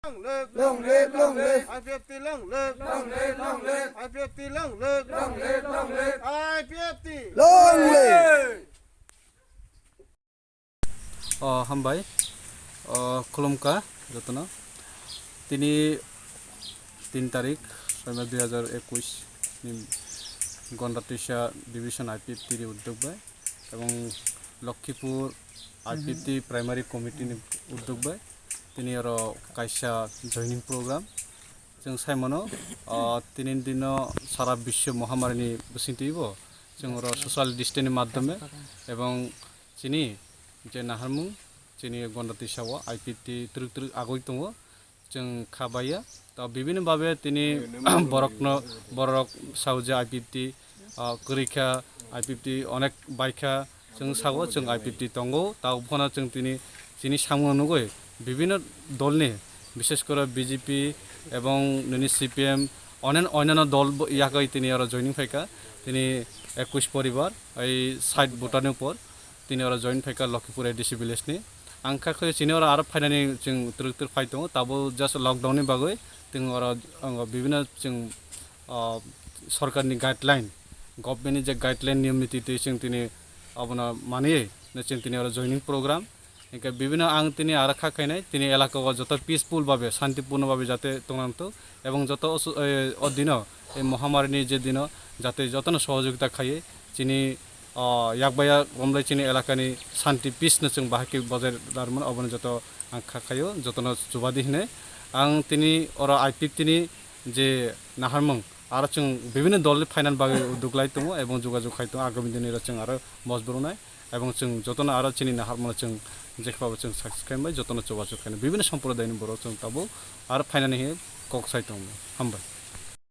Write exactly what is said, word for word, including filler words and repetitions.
Long live, long live. I P F T long live. Long live, long live. I P F T long live. Long live, long live. I P F T. Long live. O, hambai. O, khulumkha jotono. Tini tin tarik, soi mas dui hajar ekush ni Gondatisa Division I P F T ni uddog bai. Ebong Lokhipur I P F T Primary Committee ni uddog bai tini oro kaisa joining program. Chwng sai mano, ah, tini dino sara biswo mohamari ni bisingtwi bo chwng oro social distance ni madhyome ebong chini je naharmung chini Gondatisa o I P F T twrwk twrwk agoi tongo. Chwng kha baiya. To bibini babe tini borokno, borok sao je I P F T, ah, kwrwi kha, I P F T onek bai kha, chwng sao chwng I P F T tongo. Tabuk phano chwng tini chini samung nugwi bibino dolni, bishes kore B J P ebong nini C P M onen-, oneno dol bo-, yagwi tini oro joining phaikha. Tini ekush poribar, ei sait voter ni upor. Tini oro join phaikha Lokhipur A D C village ni. Ang kha khe chini oro aro phainani chwng twrwk twrwk phai tongo, tabo just lockdown ni bagwi chwng oro, ang bibino chwng, ah, sorkar ni guideline, government ni je guideline niyom niti twi chwng tini abono manwi no chwng tini oro joining program. Hingke bibino ang tini aro kha khainai, tini elaka o joto peaceful babe, santipurno babe jate tongnang to, ebong joto osu-, eh, o dino, ei mohamari ni je dino, jate jotono sohojogita khaiwi chini o, yakbaya romlai chini elakani santi peace no chwng bahai khe bojai larmani, obono joto ang kha khaio, jotono chubadi hinwi. Ang tini oro I P F T ni je naharmung, aro chwng bibini dolni phainani bagwi udduk lai tongo, ebong jogajog khai tongo, agami dini oro chwng aro mosboroknai, ebong chwng jotono aro chini naharmano chwng jekhebabo chwng success khaimai, jotono chubajog khainai, bibini somprodayni borok chwng tabuk aro phainani hinwi kok sai tongo. Hambai.